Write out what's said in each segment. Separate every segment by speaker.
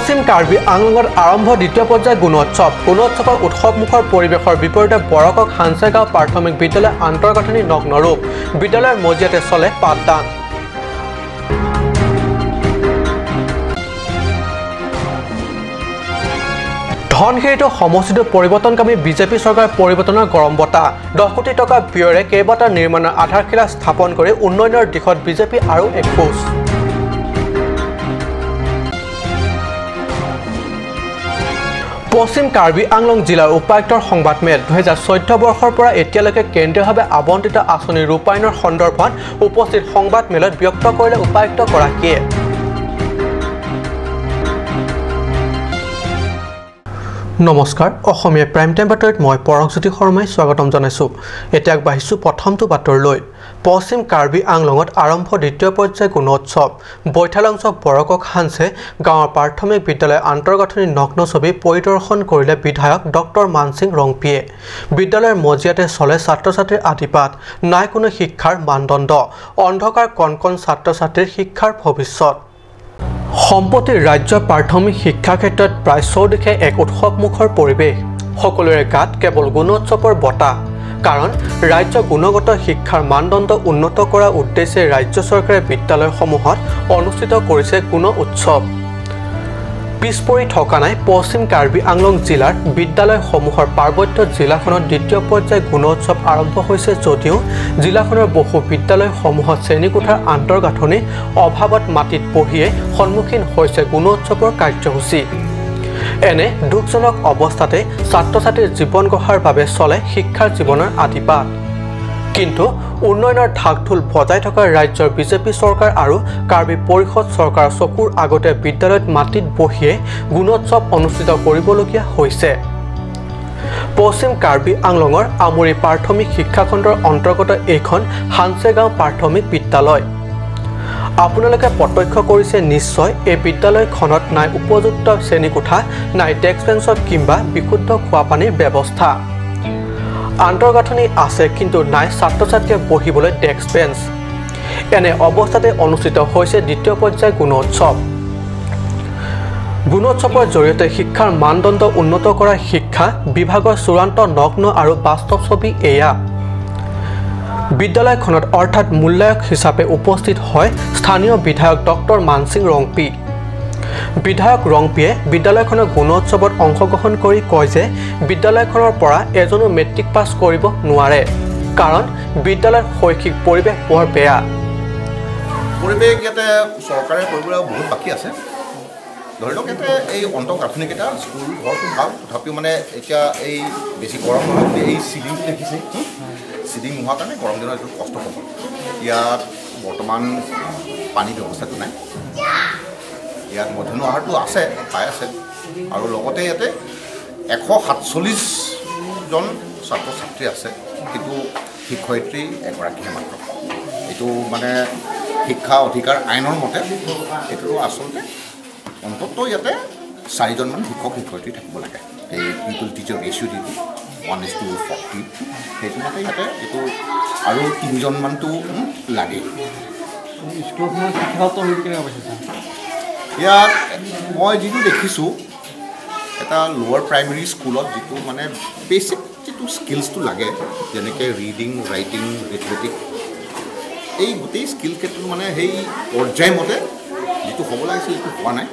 Speaker 1: পশ্চিম কাৰ্বি আংলঙত আৰম্ভ দ্বিতীয় পৰ্যায়ৰ গুণোৎসৱ। গুণোৎসৱৰ উৎসৱমুখৰ পৰিৱেশৰ বিপৰীতে বৰকক হাঞ্চেগাঁও প্ৰাথমিক বিদ্যালয়ৰ আন্তঃগাঁথনি নগ্ন ৰূপ। বিদ্যালয়ৰ মজিয়াতে চলে পাঠদান। ধনশিৰিটো সমষ্টিটো পৰিৱৰ্তনকামী বিজেপি চৰকাৰ পৰিৱৰ্তনৰ গৰম বতাহ। 10 কোটি টকা ব্যয়েৰে কেইবাটাও নিৰ্মাণৰ আধাৰশিলা স্থাপন কৰি উন্নয়নৰ দিশত বিজেপি আৰু এখোজ। পশ্চিম কাৰ্বি আংলং জিলাৰ উপায়ুক্তৰ সংবাদমেল। 2014 বৰ্ষৰ পৰা এতিয়ালৈকে কেন্দ্ৰীয়ভাৱে আবণ্টিত আঁচনি ৰূপায়ণৰ সন্দৰ্ভত উপস্থিত সংবাদমেলত ব্যক্ত কৰিলে উপায়ুক্তগৰাকীয়ে। নমস্কাৰ, অসমীয়া প্ৰাইম টাইম বাতৰিত মই পৰশজ্যোতি শৰ্মাই স্বাগতম জনাইছোঁ। এতিয়া আগবাঢ়িছোঁ প্ৰথমটো বাতৰিলৈ। পশ্চিম কাৰ্বি আংলঙত আৰম্ভ দ্বিতীয় পৰ্যায়ৰ গুণোৎসৱ। বৈঠালাংছ বৰকক হাঞ্চে গাঁৱৰ প্ৰাথমিক বিদ্যালয়ৰ আন্তঃগাঁথনি নগ্ন ছবি পৰিদৰ্শন কৰিলে বিধায়ক ডক্টৰ মানসিং ৰংপিয়ে। বিদ্যালয়ৰ মজিয়াতে চলে ছাত্ৰ ছাত্ৰীৰ আদিপাঠ, নাই কোনো শিক্ষাৰ মানদণ্ড। অন্ধকাৰ কণ কণ ছাত্ৰ ছাত্ৰীৰ শিক্ষাৰ ভৱিষ্যত। সম্প্ৰতি ৰাজ্যৰ প্ৰাথমিক শিক্ষা ক্ষেত্ৰত প্ৰায় চৌদিশে এক উৎসৱমুখৰ পৰিৱেশ। সকলোৰে গাত কেৱল গুণোৎসৱৰ বতাহ। কাৰণ ৰাজ্যৰ গুণগত শিক্ষাৰ মানদণ্ড উন্নত কৰাৰ উদ্দেশ্যে ৰাজ্য চৰকাৰে বিদ্যালয়সমূহত অনুষ্ঠিত কৰিছে গুণ উৎসৱ। পিছ পৰি থকা নাই পশ্চিম কাৰ্বি আংলং জিলাৰ বিদ্যালয়সমূহৰ। পাৰ্বত্য জিলাখনত দ্বিতীয় পৰ্যায়ৰ গুণোৎসৱ আৰম্ভ হৈছে যদিও জিলাখনৰ বহু বিদ্যালয়সমূহত শ্ৰেণীকোঠাৰ আন্তঃগাঁথনিৰ অভাৱত মাটিত বহিয়ে সন্মুখীন হৈছে গুণোৎসৱৰ কাৰ্যসূচী। এনে দুখজনক অৱস্থাতে ছাত্ৰ ছাত্ৰীৰ জীৱন গঢ়াৰ বাবে চলে শিক্ষাৰ জীৱনৰ আদিপাঠ। কিন্তু উন্নয়নৰ ঢাকঢোল বজাই থকা ৰাজ্যৰ বিজেপি চৰকাৰ আৰু কাৰ্বি পৰিষদ চৰকাৰৰ চকুৰ আগতে বিদ্যালয়ত মাটিত বহিয়ে গুণোৎসৱ অনুষ্ঠিত কৰিবলগীয়া হৈছে। পশ্চিম কাৰ্বি আংলঙৰ আমৰি প্ৰাথমিক শিক্ষাখণ্ডৰ অন্তৰ্গত এইখন হাঞ্চেগাঁও প্ৰাথমিক বিদ্যালয়। আপোনালোকে প্ৰত্যক্ষ কৰিছে নিশ্চয়, এই বিদ্যালয়খনত নাই উপযুক্ত শ্ৰেণীকোঠা, নাই ডেস্ক বেঞ্চৰ কিম্বা বিশুদ্ধ খোৱাপানীৰ ব্যৱস্থা। আন্তঃগাঁথনি আছে কিন্তু নাই ছাত্ৰ ছাত্ৰীয়ে বহিবলৈ ডেস্ক বেঞ্চ। এনে অৱস্থাতে অনুষ্ঠিত হৈছে দ্বিতীয় পৰ্যায়ৰ গুণোৎসৱ। গুণোৎসৱৰ জৰিয়তে শিক্ষাৰ মানদণ্ড উন্নত কৰা শিক্ষা বিভাগৰ চূড়ান্ত নগ্ন আৰু বাস্তৱ ছবি এয়া। বিদ্যালয়খনত অৰ্থাৎ মূল্যায়ক হিচাপে উপস্থিত হয় স্থানীয় বিধায়ক ডক্টৰ মানসিং ৰংপি। বিধায়ক ৰংপিয়ে বিদ্যালয়খনৰ গুণোৎসৱত অংশগ্ৰহণ কৰি কয় যে বিদ্যালয়খনৰ পৰা এজনো মেট্ৰিক পাছ কৰিব নোৱাৰে, কাৰণ বিদ্যালয়ৰ শৈক্ষিক পৰিৱেশ বৰ বেয়া।
Speaker 2: পৰিৱেশ ইয়াতে চৰকাৰে কৰিবলৈ বহুত বাকী আছে। ধৰি লওক ইয়াতে এই অন্তঃগাঁথনিকেইটা স্কুল ঘৰটো ভাল, তথাপিও মানে এতিয়া এই বেছি গৰম নহয়, এই চিলিংটো দেখিছে, চিলিং নোহোৱাৰ কাৰণে গৰম দিনত এইটো কষ্ট হ'ব। ইয়াত বৰ্তমান পানীৰ ব্যৱস্থাটো নাই। ইয়াত মধ্যাহ্ন আহাৰটো আছে, পাই আছে। আৰু লগতে ইয়াতে 147জন ছাত্ৰ ছাত্ৰী আছে, কিন্তু শিক্ষয়িত্ৰী এগৰাকীহে মাত্ৰ। এইটো মানে শিক্ষা অধিকাৰ আইনৰ মতে এইটো আচলতে অন্ততঃ ইয়াতে 4জনমান শিক্ষক শিক্ষয়িত্ৰী থাকিব লাগে। এই পিপুল টিচাৰ ৰেচিঅ' যিটো 1:40, সেইটো মতে ইয়াতে এইটো আৰু 3জনমানটো লাগেই। ইয়াত মই যিটো দেখিছোঁ, এটা লোৱাৰ প্ৰাইমেৰী স্কুলত যিটো মানে বেচিক যিটো স্কিলছটো লাগে, যেনেকৈ ৰিডিং, ৰাইটিং, এৰিথমেটিক, এই গোটেই স্কিল ক্ষেত্ৰত মানে সেই পৰ্যায়মতে যিটো হ'ব লাগিছিল সেইটো হোৱা নাই।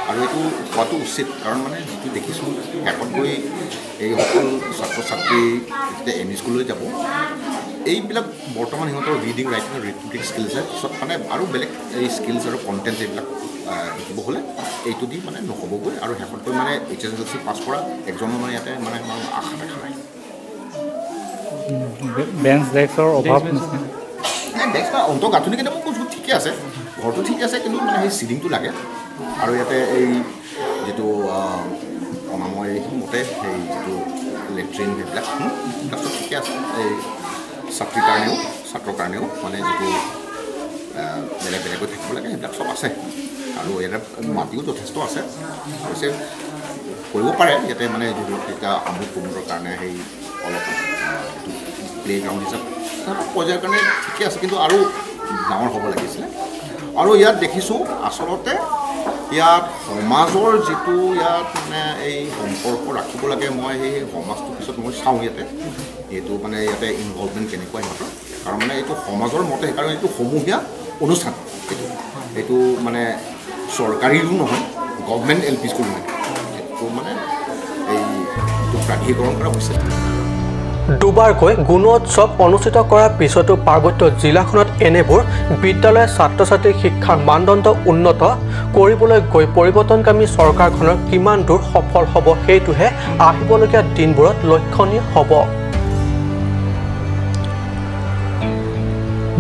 Speaker 2: আৰু এইটো হোৱাটো উচিত, কাৰণ মানে যিটো দেখিছোঁ শেষত গৈ এইসকল ছাত্ৰ ছাত্ৰী যেতিয়া এম ই স্কুললৈ যাব, এইবিলাক বৰ্তমান সিহঁতৰ ৰিডিং, ৰাইটিং আৰু এৰিথমেটিক স্কিলছে পিছত মানে আৰু বেলেগ এই স্কিলছ আৰু কণ্টেণ্ট এইবিলাক শিকিব হ'লে এইটো দি মানে নহ'বগৈ। আৰু শেষত গৈ মানে HSLC পাছ কৰা একজনো মানে ইয়াতে মানে আশা দেখা নাই।
Speaker 3: বেঞ্চ ডেস্কৰ অভাৱ,
Speaker 2: ডেস্ক বা অন্তঃগাঁথনিকেইটা মই কৈছোঁ ঠিকে আছে, ঘৰটো ঠিকে আছে, কিন্তু মানে সেই চিলিংটো লাগে। আৰু ইয়াতে এই যিটো অনাময় মতে সেই যিটো লেট্ৰিন সেইবিলাক চব ঠিকে আছে। এই ছাত্ৰীৰ কাৰণেও ছাত্ৰৰ কাৰণেও মানে যিটো বেলেগ বেলেগকৈ থাকিব লাগে সেইবিলাক চব আছে। আৰু ইয়াতে মাটিও যথেষ্ট আছে, অৱশ্যে কৰিব পাৰে ইয়াতে। মানে ধৰি লওক এতিয়া আমোদ প্ৰমোদৰ কাৰণে সেই অলপ প্লে'গ্ৰাউণ্ড হিচাপে পৰ্যায়ৰ কাৰণে ঠিকে আছে, কিন্তু আৰু ডাঙৰ হ'ব লাগিছিলে। আৰু ইয়াত দেখিছোঁ আচলতে ইয়াত সমাজৰ যিটো ইয়াত মানে এই সম্পৰ্ক ৰাখিব লাগে, মই সেই সমাজটোৰ পিছত মই চাওঁ ইয়াতে এইটো মানে ইয়াতে ইনভলভমেণ্ট কেনেকুৱা সিহঁতৰ, কাৰণ মানে এইটো সমাজৰ মতে, কাৰণ এইটো সমূহীয়া অনুষ্ঠান, এইটো মানে চৰকাৰীও নহয়, গভমেণ্ট এল পি স্কুল নহয়, এইটো মানে এইটো প্ৰাধিকৰণ কৰা হৈছে।
Speaker 1: দুবাৰকৈ গুণোৎসৱ অনুষ্ঠিত কৰাৰ পিছতো পাৰ্বত্য জিলাখনত এনেবোৰ বিদ্যালয়ে ছাত্ৰ ছাত্ৰীৰ শিক্ষাৰ মানদণ্ড উন্নত কৰিবলৈ গৈ পৰিৱৰ্তনকামী চৰকাৰখনৰ কিমান দূৰ সফল হ'ব সেইটোহে আহিবলগীয়া দিনবোৰত লক্ষণীয় হ'ব।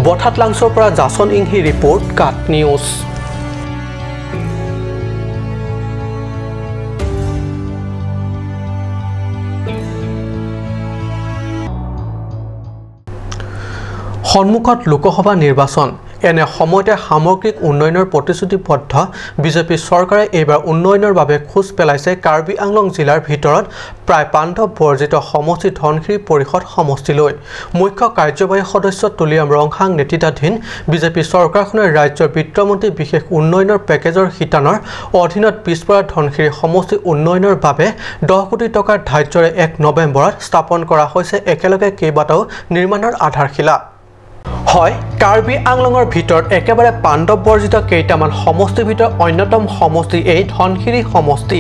Speaker 1: বঠাতলাংছৰ পৰা জাচন ইংহি ৰিপৰ্ট, কাট নিউজ। সন্মুখত লোকসভা নিৰ্বাচন, এনে সময়তে সামগ্ৰিক উন্নয়নৰ প্ৰতিশ্ৰুতিবদ্ধ বিজেপি চৰকাৰে এইবাৰ উন্নয়নৰ বাবে খোজ পেলাইছে কাৰ্বি আংলং জিলাৰ ভিতৰত প্ৰায় পাণ্ডৱ বৰ্জিত সমষ্টি ধনশিৰি পৰিষদ সমষ্টিলৈ। মুখ্য কাৰ্যবাহী সদস্য তুলিৰাম ৰংহাং নেতৃত্বাধীন বিজেপি চৰকাৰখনে ৰাজ্যৰ বিত্তমন্ত্ৰী বিশেষ উন্নয়নৰ পেকেজৰ শিতানৰ অধীনত পিছপৰা ধনশিৰি সমষ্টি উন্নয়নৰ বাবে 10 কোটি টকাৰ ধাৰ্যৰে 1 নৱেম্বৰত স্থাপন কৰা হৈছে একেলগে কেইবাটাও নিৰ্মাণৰ আধাৰশিলা। হয়, কাৰ্বি আংলঙৰ ভিতৰত একেবাৰে পাণ্ডৱ বৰ্জিত কেইটামান সমষ্টিৰ ভিতৰত অন্যতম সমষ্টি এই ধনশিৰি সমষ্টি।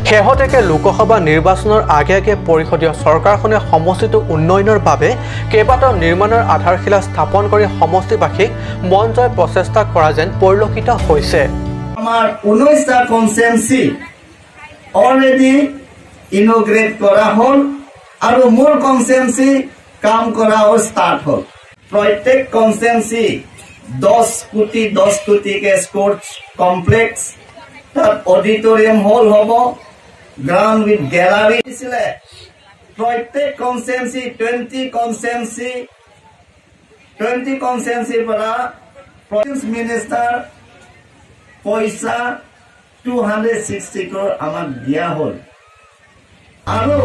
Speaker 1: শেহতীয়াকৈ লোকসভা নিৰ্বাচনৰ আগে আগে পৰিষদীয় চৰকাৰখনে সমষ্টিটো উন্নয়নৰ বাবে কেইবাটাও নিৰ্মাণৰ আধাৰশিলা স্থাপন কৰি সমষ্টিবাসীক মন জয় প্ৰচেষ্টা কৰা যেন পৰিলক্ষিত হৈছে।
Speaker 4: আমাৰ 19টা কনষ্টিটুৱেঞ্চি অলৰেডি ইনগ্ৰেট কৰা হ'ল আৰু মোৰ কনষ্টিটুৱেঞ্চি কাম কৰাও ষ্টাৰ্ট হ'ল। প্ৰত্যেক কনষ্টিটুৱেঞ্চি 10 কোটি 10 কোটিকে স্পৰ্টছ কমপ্লেক্স, তাত অডিটৰিয়াম হল হ'ব, গ্ৰাউণ্ড উইথ গেলাৰী দিছিলে। প্ৰত্যেক কনষ্টিটুৱেঞ্চি 20 কনষ্টিটুৱেঞ্চিৰ পৰা মিনিষ্টাৰ পইচা 260 ক্ৰ'ৰ আমাক দিয়া হ'ল। আৰু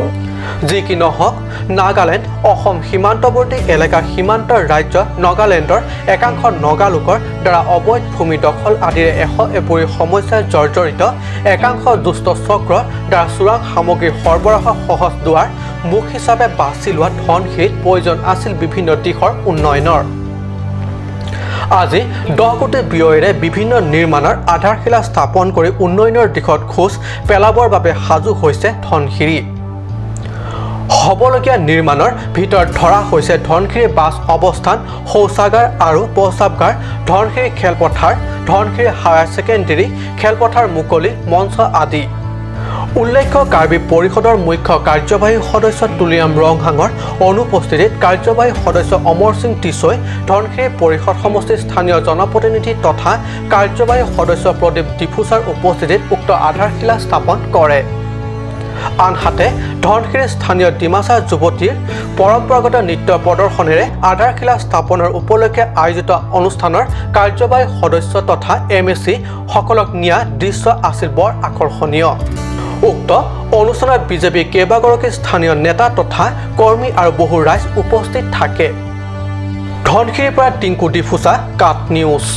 Speaker 1: যি কি নহওক, নাগালেণ্ড অসম সীমান্তৱৰ্তী এলেকাৰ সীমান্ত ৰাজ্য নগালেণ্ডৰ একাংশ নগা লোকৰ দ্বাৰা অবৈধ ভূমি দখল আদিৰে 101 সমস্যাৰ জৰ্জৰিত একাংশ দুষ্ট চক্ৰৰ দ্বাৰা চোৰাং সামগ্ৰী সৰবৰাহৰ সহজ দুৱাৰ মুখ হিচাপে বাছি লোৱা ধনশিৰিত প্ৰয়োজন আছিল বিভিন্ন দিশৰ উন্নয়নৰ। আজি 10 কোটি ব্যয়েৰে বিভিন্ন নিৰ্মাণৰ আধাৰশিলা স্থাপন কৰি উন্নয়নৰ দিশত খোজ পেলাবৰ বাবে সাজু হৈছে ধনশিৰি। হ'বলগীয়া নিৰ্মাণৰ ভিতৰত ধৰা হৈছে ধনশিৰি বাছ অৱস্থান, শৌচাগাৰ আৰু প্ৰস্ৰাৱগাৰ, ধনশিৰি খেলপথাৰ, ধনশিৰি হায়াৰ ছেকেণ্ডেৰী খেলপথাৰ, মুকলি মঞ্চ আদি। উল্লেখ্য, কাৰ্বি পৰিষদৰ মুখ্য কাৰ্যবাহী সদস্য তুলিৰাম ৰংহাঙৰ অনুপস্থিতিত কাৰ্যবাহী সদস্য অমৰ সিং টিছৈ, ধনশিৰি পৰিষদ সমষ্টিৰ স্থানীয় জনপ্ৰতিনিধি তথা কাৰ্যবাহী সদস্য প্ৰদীপ ডিফুচাৰ উপস্থিতিত উক্ত আধাৰশিলা স্থাপন কৰে। আনহাতে ধনশিৰিৰ স্থানীয় ডিমাচা যুৱতীৰ পৰম্পৰাগত নৃত্য প্ৰদৰ্শনেৰে আধাৰশিলা স্থাপনৰ উপলক্ষে আয়োজিত অনুষ্ঠানৰ কাৰ্যবাহী সদস্য তথা MAC সকলক নিয়া দৃশ্য আছিল বৰ আকৰ্ষণীয়। উক্ত অনুষ্ঠানত বিজেপিৰ কেইবাগৰাকী স্থানীয় নেতা তথা কৰ্মী আৰু বহু ৰাইজ উপস্থিত থাকে। ধনশিৰিৰ পৰা টিংকু ডিফুচা, কাট নিউজ।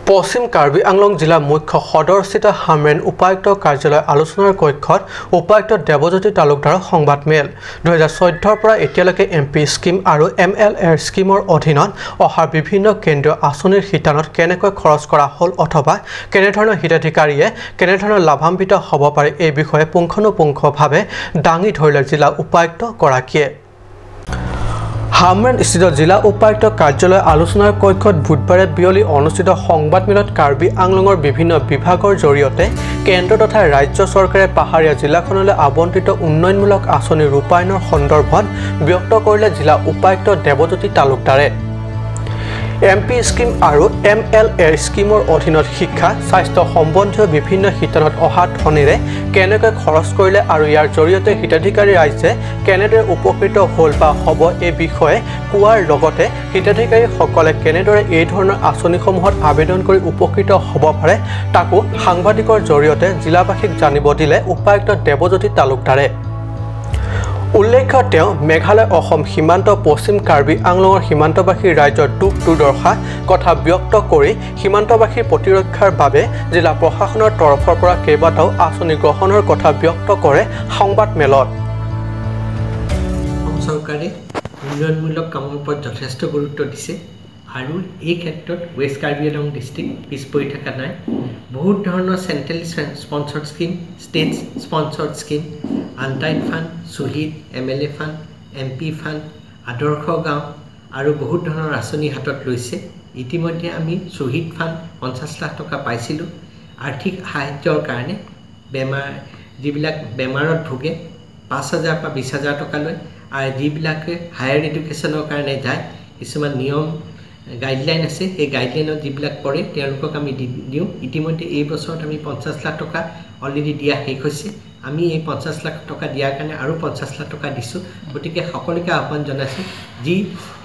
Speaker 1: পশ্চিম কাৰ্বি আংলং জিলা মুখ্য সদৰস্থিত হামৰেন উপায়ুক্ত কাৰ্যালয় আলোচনাৰ কক্ষত উপায়ুক্ত দেৱজ্যোতি তালুকদাৰৰ সংবাদমেল। 2014ৰ পৰা এতিয়ালৈকে MP scheme আৰু MLA স্কীমৰ অধীনত অহা বিভিন্ন কেন্দ্ৰীয় আঁচনিৰ শিতানত কেনেকৈ খৰচ কৰা হ'ল অথবা কেনেধৰণৰ হিতাধিকাৰীয়ে কেনেধৰণৰ লাভান্বিত হ'ব পাৰে এই বিষয়ে পুংখানুপুংখভাৱে দাঙি ধৰিলে জিলা উপায়ুক্তগৰাকীয়ে। হামৰেন স্থিত জিলা উপায়ুক্ত কাৰ্যালয় আলোচনাৰ কক্ষত বুধবাৰে বিয়লি অনুষ্ঠিত সংবাদমেলত কাৰ্বি আংলঙৰ বিভিন্ন বিভাগৰ জৰিয়তে কেন্দ্ৰ তথা ৰাজ্য চৰকাৰে পাহাৰীয়া জিলাখনলৈ আবণ্টিত উন্নয়নমূলক আঁচনি ৰূপায়ণৰ সন্দৰ্ভত ব্যক্ত কৰিলে জিলা উপায়ুক্ত দেৱজ্যোতি তালুকদাৰে। MP scheme আৰু MLA স্কীমৰ অধীনত শিক্ষা, স্বাস্থ্য সম্বন্ধীয় বিভিন্ন শিতানত অহা ধনেৰে কেনেকৈ খৰচ কৰিলে আৰু ইয়াৰ জৰিয়তে হিতাধিকাৰী ৰাইজে কেনেদৰে উপকৃত হ'ল বা হ'ব এই বিষয়ে কোৱাৰ লগতে হিতাধিকাৰীসকলে কেনেদৰে এই ধৰণৰ আঁচনিসমূহত আবেদন কৰি উপকৃত হ'ব পাৰে তাকো সাংবাদিকৰ জৰিয়তে জিলাবাসীক জানিব দিলে উপায়ুক্ত দেৱজ্যোতি তালুকদাৰে। উল্লেখ্য তেওঁ মেঘালয় অসম সীমান্ত পশ্চিম কাৰ্বি আংলঙৰ সীমান্তবাসী ৰাইজৰ দুখ দুৰ্দশা কথা ব্যক্ত কৰি সীমান্তবাসীৰ প্ৰতিৰক্ষাৰ বাবে জিলা প্ৰশাসনৰ তৰফৰ পৰা কেইবাটাও আঁচনি গ্ৰহণৰ কথা ব্যক্ত কৰে সংবাদমেলত।
Speaker 5: অসম চৰকাৰে উন্নয়নমূলক কামৰ ওপৰত যথেষ্ট গুৰুত্ব দিছে আৰু এই ক্ষেত্ৰত ৱেষ্ট কাৰ্বি আংলং ডিষ্ট্ৰিক্ট পিছ পৰি থকা নাই। বহুত ধৰণৰ central sponsored scheme, state sponsored scheme, untied fund, Swahid, MLA fund, MP fund, আদৰ্শ গাঁও আৰু বহুত ধৰণৰ আঁচনি হাতত লৈছে। ইতিমধ্যে আমি শ্বহীদ ফাণ্ড 50 লাখ টকা পাইছিলোঁ আৰ্থিক সাহায্যৰ কাৰণে। বেমাৰ যিবিলাক বেমাৰত ভোগে 5,000 পৰা 20,000 টকালৈ, আৰু যিবিলাকে হায়াৰ এডুকেশ্যনৰ কাৰণে যায় কিছুমান নিয়ম গাইডলাইন আছে, সেই গাইডলাইনত যিবিলাক পৰে তেওঁলোকক আমি দিওঁ। ইতিমধ্যে এই বছৰত আমি 50 লাখ টকা অলৰেডি দিয়া শেষ হৈছে। আমি এই 50 লাখ টকা দিয়াৰ কাৰণে আৰু 50 লাখ টকা দিছোঁ। গতিকে সকলোকে আহ্বান জনাইছোঁ, যি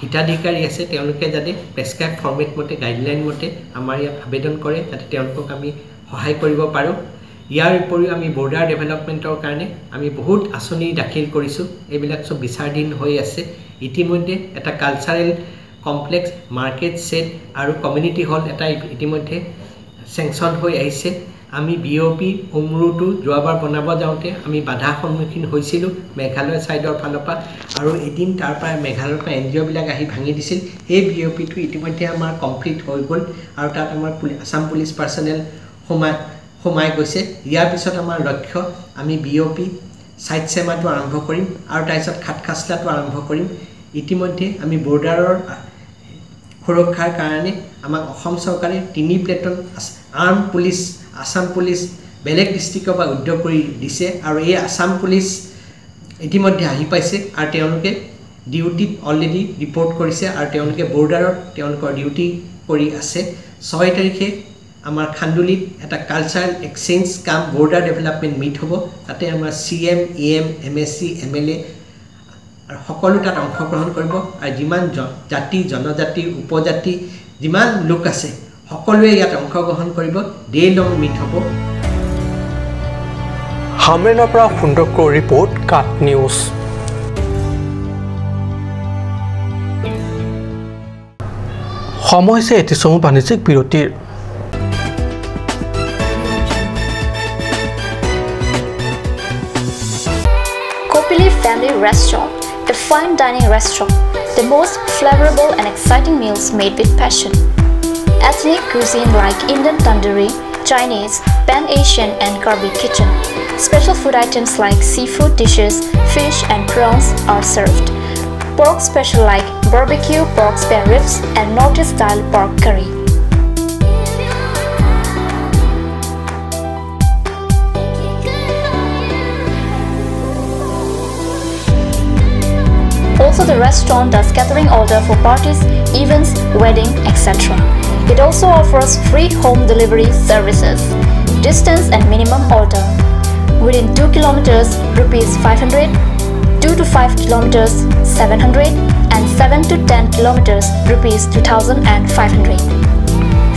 Speaker 5: হিতাধিকাৰী আছে তেওঁলোকে যাতে প্ৰেছক্ৰাইব ফৰ্মেট মতে, গাইডলাইন মতে আমাৰ ইয়াত আবেদন কৰে, যাতে তেওঁলোকক আমি সহায় কৰিব পাৰোঁ। ইয়াৰ উপৰিও আমি বৰ্ডাৰ ডেভেলপমেণ্টৰ কাৰণে আমি বহুত আঁচনি দাখিল কৰিছোঁ, এইবিলাক চব বিচাৰাধীন হৈ আছে। ইতিমধ্যে এটা কালচাৰেল কমপ্লেক্স, মাৰ্কেট ছেট আৰু কমিউনিটি হল এটা ইতিমধ্যে চেংচন হৈ আহিছে। আমি BOP উমৰুটো যোৱাবাৰ বনাব যাওঁতে আমি বাধাৰ সন্মুখীন হৈছিলোঁ মেঘালয় ছাইডৰ ফালৰ পৰা, আৰু এদিন তাৰ পৰা মেঘালয়ৰ পৰা NGOবিলাক আহি ভাঙি দিছিল। সেই BOPটো ইতিমধ্যে আমাৰ কমপ্লিট হৈ গ'ল আৰু তাত আমাৰ আছাম পুলিচ পাৰ্চনেল সোমাই গৈছে। ইয়াৰ পিছত আমাৰ লক্ষ্য আমি BOP side চেমাটো আৰম্ভ কৰিম আৰু তাৰপিছত খাটখাচলাটো আৰম্ভ কৰিম। ইতিমধ্যে আমি বৰ্ডাৰৰ সুৰক্ষাৰ কাৰণে আমাক অসম চৰকাৰে 3 platoon arm police, Assam police বেলেগ ডিষ্ট্ৰিক্টৰ পৰা উদ্যোগ কৰি দিছে আৰু এই আছাম পুলিচ ইতিমধ্যে আহি পাইছে আৰু তেওঁলোকে ডিউটিত অলৰেডি ৰিপৰ্ট কৰিছে আৰু তেওঁলোকে বৰ্ডাৰত তেওঁলোকৰ ডিউটি কৰি আছে। 6 তাৰিখে আমাৰ খান্দুলিত এটা cultural exchange cum border development meet হ'ব। তাতে আমাৰ CM, EM, MSc, MLA আৰু সকলো তাত অংশগ্ৰহণ কৰিব আৰু যিমান জাতি, জনজাতি, উপজাতি যিমান লোক আছে সকলোৱে ইয়াত অংশগ্ৰহণ কৰিব। ডে লং মিট হ'ব।
Speaker 1: হামৰেনৰ পৰা সুন্দৰকৰ ৰিপৰ্ট, কাট নিউজ। সময় হৈছে এটি চমু বাণিজ্যিক বিৰতিৰ।
Speaker 6: Kopili Family Restaurant, a fine dining restaurant, the most flavorable and exciting meals made with passion. Ethnic cuisine like Indian tandoori, Chinese, Pan-Asian and Karbi kitchen. Special food items like seafood dishes, fish and prawns are served. Pork special like barbecue pork spare ribs and Northeast style pork curry. Also, the restaurant does catering order for parties, events, wedding, etc. It also offers free home delivery services. Distance and minimum order. Within 2 kilometers, rupees 500, 2 to 5 kilometers, 700, and 7 to 10 kilometers, rupees 2,500.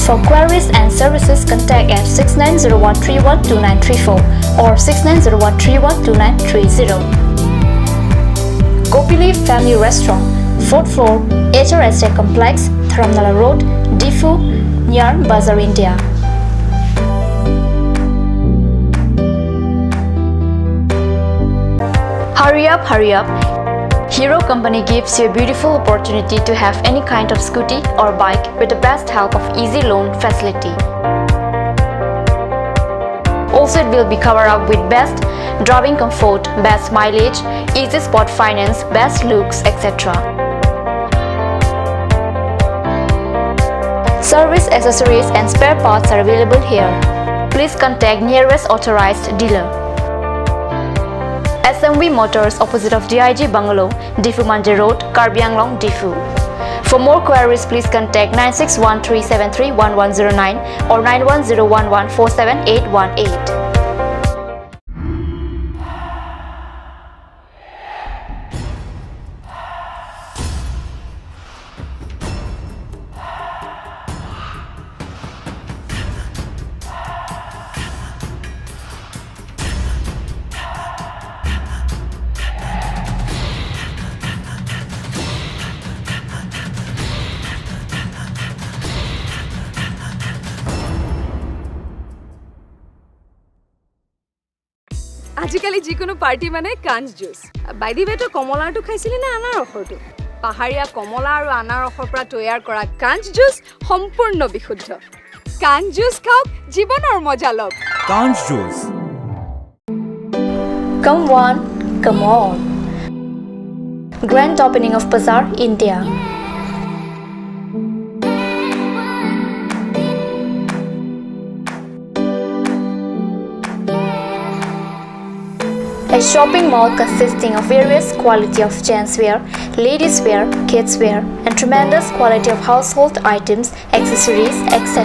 Speaker 6: For queries and services, contact at 6901312934 or 6901312930. Kopili Family Restaurant, 4th floor, HRSA Complex, Dharamnala Road, Diphu, near Bazaar India. Hurry up, hurry up. Hero Company gives you a beautiful opportunity to have any kind of scooty or bike with the best help of easy loan facility. Also, it will be covered up with best driving comfort, best mileage, easy spot finance, best looks, etc. Service accessories and spare parts are available here. Please contact nearest authorized dealer. SMV Motors, opposite of DIG Bungalow, Diphu Mandir Road, Karbi Anglong, Diphu. For more queries, please contact 9613731109 or 9101147818.
Speaker 7: আজিকালি যিকোনো party মানে কাঞ্চ juice. By the ৱে, তই কমলাৰটো খাইছিলি নে আনাৰসৰটো? পাহাৰীয়া কমলা আৰু আনাৰসৰ পৰা তৈয়াৰ কৰা কাঞ্চ জুচ সম্পূৰ্ণ বিশুদ্ধ। কাঞ্চ জুচ খাওক, জীৱনৰ মজা লওক।
Speaker 8: কাঞ্চ juice.
Speaker 6: Come one, come all. Grand opening of Bazaar India. A shopping mall consisting of various quality of gents wear, ladies wear, kids wear, and tremendous quality of household items, accessories, etc.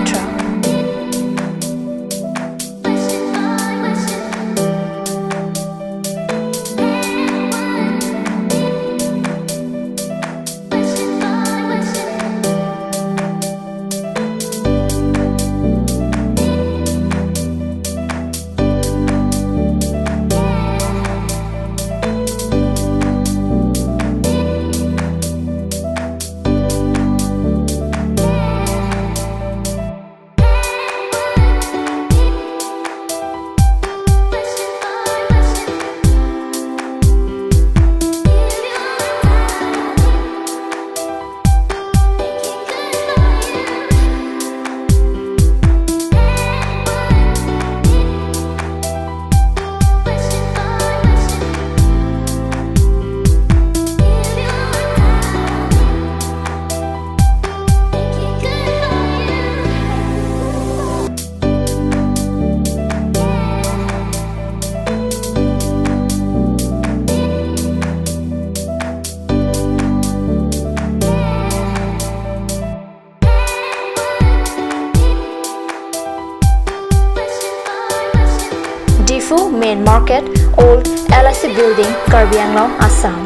Speaker 6: Diphu Main Market, Old LIC Building, Karbi Anglong, Assam.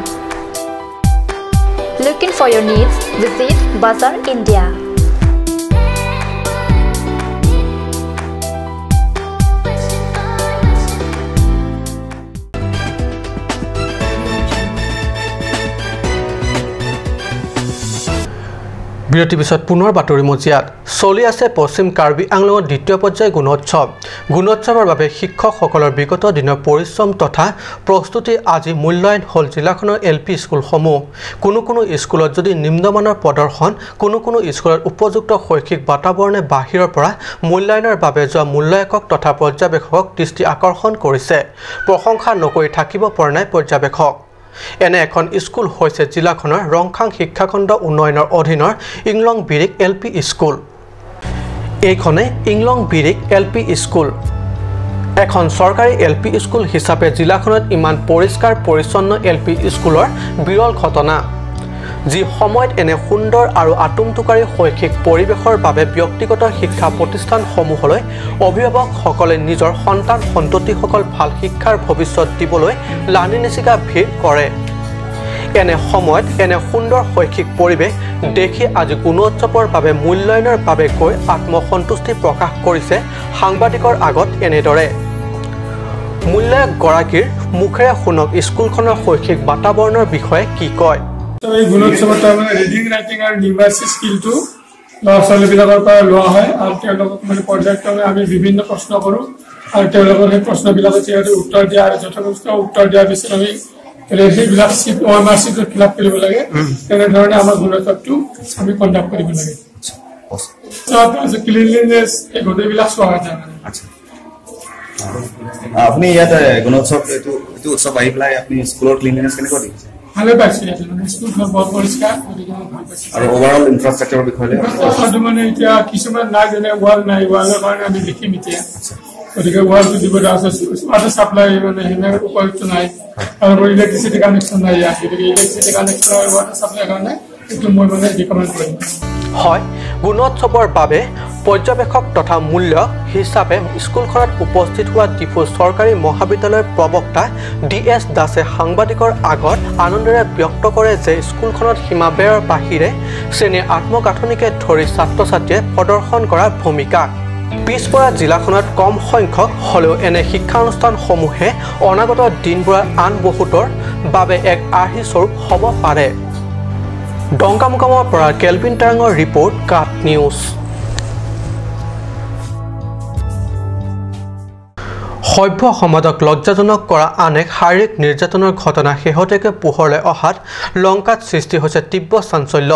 Speaker 6: Looking for your needs? Visit Bazaar India.
Speaker 1: বিৰতিৰ পিছত পুনৰ বাতৰি মজিয়াত চলি আছে পশ্চিম কাৰ্বি আংলঙৰ দ্বিতীয় পৰ্যায়ৰ গুণোৎসৱ। গুণোৎসৱৰ বাবে শিক্ষকসকলৰ বিগত দিনৰ পৰিশ্ৰম তথা প্ৰস্তুতি আজি মূল্যায়ন হ'ল জিলাখনৰ এল পি স্কুলসমূহ। কোনো কোনো স্কুলত যদি নিম্নমানৰ প্ৰদৰ্শন, কোনো কোনো স্কুলত উপযুক্ত শৈক্ষিক বাতাবৰণে বাহিৰৰ পৰা মূল্যায়নৰ বাবে যোৱা মূল্যায়কক তথা পৰ্যবেক্ষকক দৃষ্টি আকৰ্ষণ কৰিছে। প্ৰশংসা নকৰি থাকিব পৰা নাই পৰ্যবেক্ষক। এনে এখন স্কুল হৈছে জিলাখনৰ ৰংখাং শিক্ষাখণ্ড উন্নয়নৰ অধীনৰ ইংলং বিৰিক এল পি স্কুল। এইখনে ইংলং বিৰিক এল পি স্কুল এখন চৰকাৰী এল পি স্কুল হিচাপে জিলাখনত ইমান পৰিষ্কাৰ পৰিচ্ছন্ন এল পি স্কুলৰ বিৰল ঘটনা। যি সময়ত এনে সুন্দৰ আৰু আটোমটোকাৰী শৈক্ষিক পৰিৱেশৰ বাবে ব্যক্তিগত শিক্ষা প্ৰতিষ্ঠানসমূহলৈ অভিভাৱকসকলে নিজৰ সন্তান সন্ততিসকল ভাল শিক্ষাৰ ভৱিষ্যত দিবলৈ লানি নিচিগা ভিৰ কৰে, এনে সময়ত এনে সুন্দৰ শৈক্ষিক পৰিৱেশ দেখি আজি গুণোৎসৱৰ বাবে মূল্যায়নৰ বাবে গৈ আত্মসন্তুষ্টি প্ৰকাশ কৰিছে সাংবাদিকৰ আগত এনেদৰে। মূল্যায়কগৰাকীৰ মুখেৰে শুনক স্কুলখনৰ শৈক্ষিক বাতাবৰণৰ বিষয়ে কি কয়।
Speaker 9: এই গুণোৎসৱত তাৰমানে ৰিডিং, ৰাইটিং আৰু নিউমাৰেচি স্কিলটো ল'ৰা ছোৱালীবিলাকৰ পৰা লোৱা হয় আৰু তেওঁলোকক মানে পৰ্যায়ক্ৰমে আমি বিভিন্ন প্ৰশ্ন কৰোঁ আৰু তেওঁলোকৰ সেই প্ৰশ্নবিলাকত সিহঁতে উত্তৰ দিয়া আৰু যথেষ্ট উত্তৰ দিয়াৰ পিছত আমি সেইবিলাক চিট OMR চিটত ফিল আপ কৰিব লাগে। তেনেধৰণে আমাৰ গুণোৎসৱটো আমি কণ্ডাক্ট কৰিব লাগে। তাৰপিছত ক্লিনলিনেছ এই গোটেইবিলাক চোৱা যায়। মানে
Speaker 10: আপুনি ইয়াত গুণোৎসৱ এইটো উৎসৱ আহি পেলাই আপুনি স্কুলৰ ক্লিনলিনেছ কেনেকুৱা দেখিছে?
Speaker 9: ভালে পাইছোঁ। ইয়াতে মানে স্কুলখন বৰ পৰিষ্কাৰ, গতিকে মই ভাল পাইছোঁ।
Speaker 10: আৰু অভাৰঅল ইনফ্ৰাষ্ট্ৰাকচাৰৰ বিষয়ে
Speaker 9: ইনফ্ৰাষ্ট্ৰাকচাৰটো মানে এতিয়া কিছুমান নাই, যেনে ৱাল নাই, ৱালৰ কাৰণে আমি লিখিম এতিয়া, গতিকে ৱালটো দিব। তাৰপিছত ৱাটাৰ চাপ্লাই মানে সেনেকৈ উপযুক্ত নাই, তাৰোপৰি ইলেক্ট্ৰিচিটি কানেকশ্যন নাই ইয়াত, গতিকে ইলেক্ট্ৰিচিটি কানেকশ্যন আৰু ৱাটাৰ চাপ্লাইৰ কাৰণে এইটো মই মানে ৰিকমেণ্ড কৰিম।
Speaker 1: হয়, গুণোৎসৱৰ বাবে পৰ্যবেক্ষক তথা মূল্য হিচাপে স্কুলখনত উপস্থিত হোৱা ডিফু চৰকাৰী মহাবিদ্যালয়ৰ প্ৰবক্তা ডি এছ দাসে সাংবাদিকৰ আগত আনন্দেৰে ব্যক্ত কৰে যে স্কুলখনত সীমাবেৰৰ বাহিৰে শ্ৰেণীৰ আত্মগাঁথনিকে ধৰি ছাত্ৰ ছাত্ৰীয়ে প্ৰদৰ্শন কৰা ভূমিকা। পিছপৰা জিলাখনত কম সংখ্যক হ'লেও এনে শিক্ষানুষ্ঠানসমূহে অনাগত দিনবোৰত আন বহুতৰ বাবে এক আৰ্হিস্বৰূপ হ'ব পাৰে। ডংকামুকামৰ পৰা কেলভিন টাৰাঙৰ ৰিপৰ্ট, কাট নিউজ। সভ্য সমাজক লজ্জাজনক কৰা আন এক শাৰীৰিক নিৰ্যাতনৰ ঘটনা শেহতীয়াকৈ পোহৰলৈ অহাত লংকাত সৃষ্টি হৈছে তীব্ৰ চাঞ্চল্য।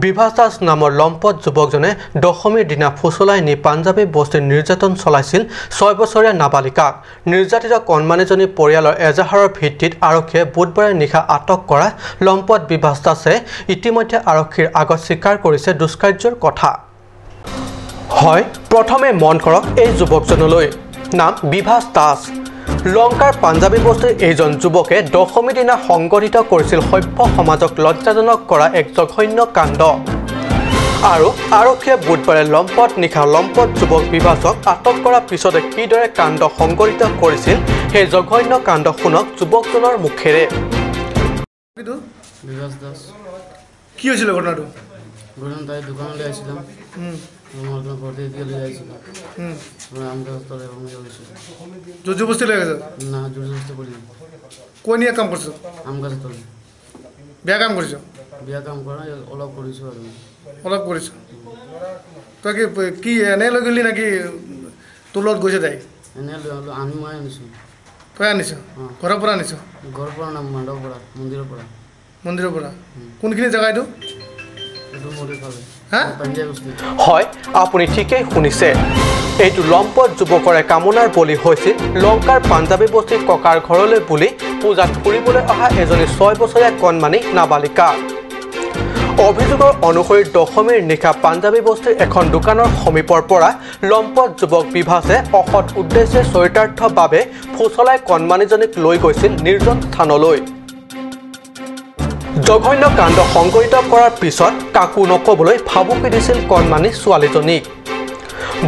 Speaker 1: বিভাস দাস নামৰ লম্পট যুৱকজনে দশমীৰ দিনা ফুচলাই নি পাঞ্জাৱী বস্তিত নিৰ্যাতন চলাইছিল 6 বছৰীয়া নাবালিকাক। নিৰ্যাতিত কণমানিজনীৰ পৰিয়ালৰ এজাহাৰৰ ভিত্তিত আৰক্ষীয়ে বুধবাৰে নিশা আটক কৰা লম্পট বিভাস দাসে ইতিমধ্যে আৰক্ষীৰ আগত স্বীকাৰ কৰিছে দুষ্কাৰ্যৰ কথা। হয়, প্ৰথমে মন কৰক এই যুৱকজনলৈ। নাম বিভাস দাস। লংকাৰ পাঞ্জাৱী বস্তিৰ এইজন যুৱকে দশমী দিনা সংগঠিত কৰিছিল সভ্য সমাজক লজ্জাজনক কৰা এক জঘন্য কাণ্ড। আৰু আৰক্ষীয়ে বুধবাৰে লম্পট নিশা লম্পট যুৱক বিভাসক আটক কৰাৰ পিছতে কিদৰে কাণ্ড সংগঠিত কৰিছিল সেই জঘন্য কাণ্ড শুনক যুৱকজনৰ মুখেৰে।
Speaker 8: বিভাস দাস।
Speaker 11: কি হৈছিল ঘটনাটো?
Speaker 8: ঘটনা তাই দোকানলৈ আহিছিলাম,
Speaker 11: জোৰজবস্তি লৈ গৈছে?
Speaker 8: না, জোৰজবস্তি কৰিম।
Speaker 11: কৈ নিয়ে কাম কৰিছ?
Speaker 8: আম গাছৰ তলে।
Speaker 11: বেয়া কাম কৰিছ?
Speaker 8: বেয়া কাম কৰা নাই, অলপ কৰিছোঁ আৰু।
Speaker 11: অলপ কৰিছ? তই কি কি এনেই লৈ গ'লি নেকি তোৰ লগত গৈছে তাই?
Speaker 8: এনেই লৈ আনি মই আনিছোঁ।
Speaker 11: তই আনিছ? ঘৰৰ পৰা আনিছ?
Speaker 8: ঘৰৰ পৰা না, মণ্ডপৰ পৰা, মন্দিৰৰ পৰা।
Speaker 11: মন্দিৰৰ পৰা? কোনখিনি জেগা এইটো?
Speaker 8: এইটো মন্দিৰ ফালে।
Speaker 1: হয়, আপুনি ঠিকেই শুনিছে। এইটো লম্পট যুৱকৰে কামনাৰ বলি হৈছিল লংকাৰ পাঞ্জাৱী বস্তিৰ ককাৰ ঘৰলৈ বুলি পূজাত ফুৰিবলৈ অহা এজনী 6 বছৰীয়া কণমানি নাবালিকা। অভিযোগৰ অনুসৰি দশমীৰ নিশা পাঞ্জাৱী বস্তিৰ এখন দোকানৰ সমীপৰ পৰা লম্পট যুৱক বিভাসে অসৎ উদ্দেশ্যে চৰিতাৰ্থ বাবে ফুচলাই কণমানিজনীক লৈ গৈছিল নিৰ্জন স্থানলৈ। জঘন্য কাণ্ড সংঘটিত কৰাৰ পিছত কাকো নক'বলৈ ভাবুকি দিছিল কণমানি ছোৱালীজনীক।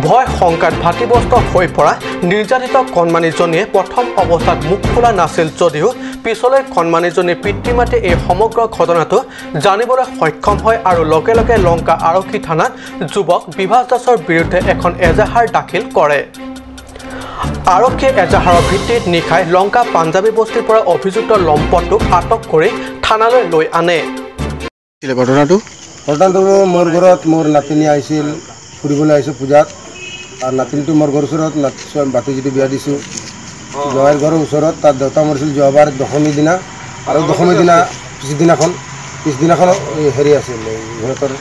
Speaker 1: ভয় শংকাত ভাতিবস্ত হৈ পৰা নিৰ্যাতিত কণমানিজনীয়ে প্ৰথম অৱস্থাত মুখ খোলা নাছিল যদিও পিছলৈ কণমানিজনীৰ পিতৃ মাতৃয়ে এই সমগ্ৰ ঘটনাটো জানিবলৈ সক্ষম হয় আৰু লগে লগে লংকা আৰক্ষী থানাত যুৱক বিভাস দাসৰ বিৰুদ্ধে এখন এজাহাৰ দাখিল কৰে। আৰক্ষীয়ে এজাহাৰৰ ভিত্তিত নিশাই লংকা পাঞ্জাৱী বস্তিৰ পৰা অভিযুক্ত লম্পটটোক আটক কৰি থানালৈ লৈ আনে।
Speaker 12: ঘটনাটো মোৰ ঘৰত মোৰ নাতিনী আহিছিল, ফুৰিবলৈ আহিছোঁ পূজাত। আৰু নাতিনীটো মোৰ ঘৰৰ ওচৰত, ভাতিজীটো বিয়া দিছোঁ জোঁৱাইৰ ঘৰৰ ওচৰত। তাত দেউতা মৰিছিল যোৱাবাৰ দশমী দিনা, আৰু দশমী দিনা পিছদিনাখন হেৰি আছিল, সিহঁতৰ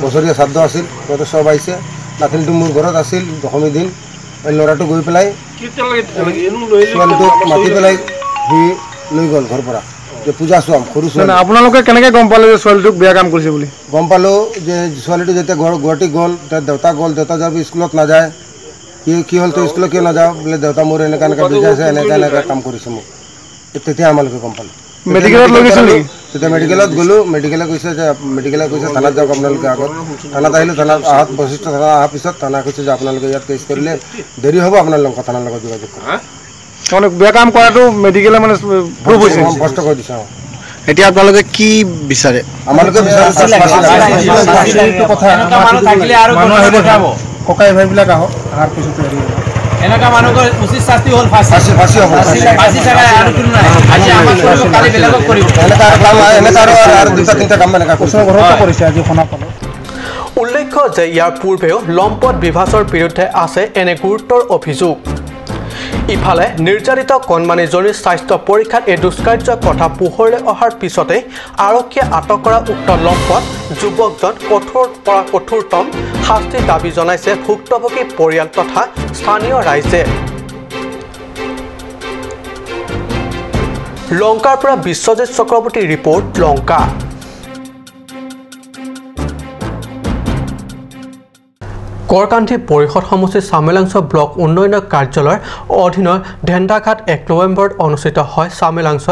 Speaker 12: বছৰীয়া শ্ৰাদ্ধ আছিল, সিহঁতৰ চব আহিছে। নাতিনীটো মোৰ ঘৰত আছিল দশমী দিন। এই ল'ৰাটো গৈ পেলাই ছোৱালীটোক মাতি পেলাই সি লৈ গ'ল ঘৰৰ পৰা যে পূজা চোৱাম সৰু ছোৱালী।
Speaker 11: আপোনালোকে কেনেকৈ গম পালে যে ছোৱালীটোক বেয়া কাম কৰিছে বুলি?
Speaker 12: গম পালোঁ যে ছোৱালীটো যেতিয়া গুৱাহাটী গ'ল, তাৰ দেউতা গ'ল, দেউতা যাব স্কুলত নাযায়। কি হ'ল তই স্কুলত কিয় নাযাওঁ বোলে, দেউতা মোৰ এনেকুৱা এনেকুৱা বুজাইছে, এনেকুৱা এনেকুৱা কাম কৰিছে মোক। তেতিয়া আমালোকে গম পালোঁ।
Speaker 11: মেডিকেলত লৈ গৈছিল নেকি?
Speaker 12: তেতিয়া মেডিকেলত গ'লোঁ, মেডিকেলে কৈছে যে মেডিকেলে কৈছে থানাত যাওক আপোনালোকে আগত। থানাত আহিলোঁ, থানাত অহাত বশিষ্ঠ থানা অহাৰ পিছত থানা কৈছে যে আপোনালোকে ইয়াত কেছ কৰিলে দেৰি হ'ব, আপোনালোকৰ থানাৰ লগত যোগাযোগ কৰক।
Speaker 11: মানে বেয়া কাম কৰাটো মেডিকেলে মানে প্ৰুভ হৈছে,
Speaker 12: স্পষ্ট কৰি দিছে।
Speaker 13: এতিয়া আপোনালোকে কি বিচাৰে?
Speaker 12: আমালোকে
Speaker 11: ককাই ভাইবিলাক আহক, অহাৰ পিছতে
Speaker 14: এনেকুৱা মানুহৰ উচিত শাস্তি হ'ল ফাঁচি,
Speaker 12: ফাঁচি হ'ব,
Speaker 14: ফাঁচি ছাড়া আৰু কোনো নাই। আজি আমাক কৰিব, কালি বেলেগক কৰিব।
Speaker 12: এনেকুৱা আৰু দুটা তিনিটা কাম এনেকুৱা
Speaker 11: ঘৰতো কৰিছে আজি শুনা পালোঁ।
Speaker 1: উল্লেখ্য যে ইয়াৰ পূৰ্বেও লম্পট বিভাসৰ বিৰুদ্ধে আছে এনে গুৰুতৰ অভিযোগ। ইফালে নিৰ্যাতিত কণমানিজনীৰ স্বাস্থ্য পৰীক্ষাত এই দুষ্কাৰ্যৰ কথা পোহৰলৈ অহাৰ পিছতে আৰক্ষীয়ে আটক কৰা উক্ত লম্পট যুৱকজন কঠোৰ পৰা কঠোৰতম শাস্তিৰ দাবী জনাইছে ভুক্তভোগী পৰিয়াল তথা স্থানীয় ৰাইজে। লংকাৰ পৰা বিশ্বজিৎ চক্ৰৱৰ্তীৰ ৰিপৰ্ট, লংকা। কৰকান্ধি পৰিষদ সমষ্টিৰ চামেলাংছ ব্লক উন্নয়ন কাৰ্যালয়ৰ অধীনৰ ধেন্দাঘাট 1 নৱেম্বৰত অনুষ্ঠিত হয় চামেলাংছ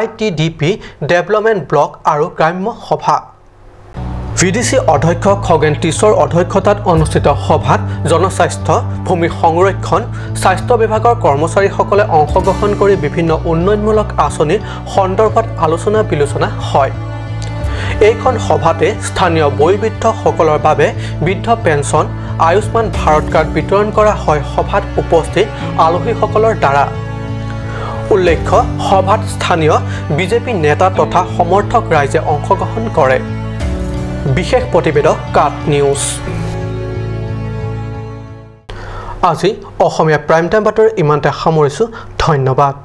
Speaker 1: ITDP development block আৰু গ্ৰাম্য সভা। VDC অধ্যক্ষ খগেন টিছৰ অধ্যক্ষতাত অনুষ্ঠিত সভাত জনস্বাস্থ্য, ভূমি সংৰক্ষণ, স্বাস্থ্য বিভাগৰ কৰ্মচাৰীসকলে অংশগ্ৰহণ কৰি বিভিন্ন উন্নয়নমূলক আঁচনিৰ সন্দৰ্ভত আলোচনা বিলোচনা হয়। এইখন সভাতে স্থানীয় বয়োবৃদ্ধসকলৰ বাবে বৃদ্ধ পেঞ্চন, আয়ুষ্মান ভাৰত কাৰ্ড বিতৰণ কৰা হয় সভাত উপস্থিত আলহীসকলৰ দ্বাৰা। উল্লেখ্য সভাত স্থানীয় বিজেপি নেতা তথা সমৰ্থক ৰাইজে অংশগ্ৰহণ কৰে। বিশেষ প্ৰতিবেদক কাট নিউজ। আজি অসমীয়া প্ৰাইম টাইম বাতৰি ইমানতে সামৰিছোঁ। ধন্যবাদ।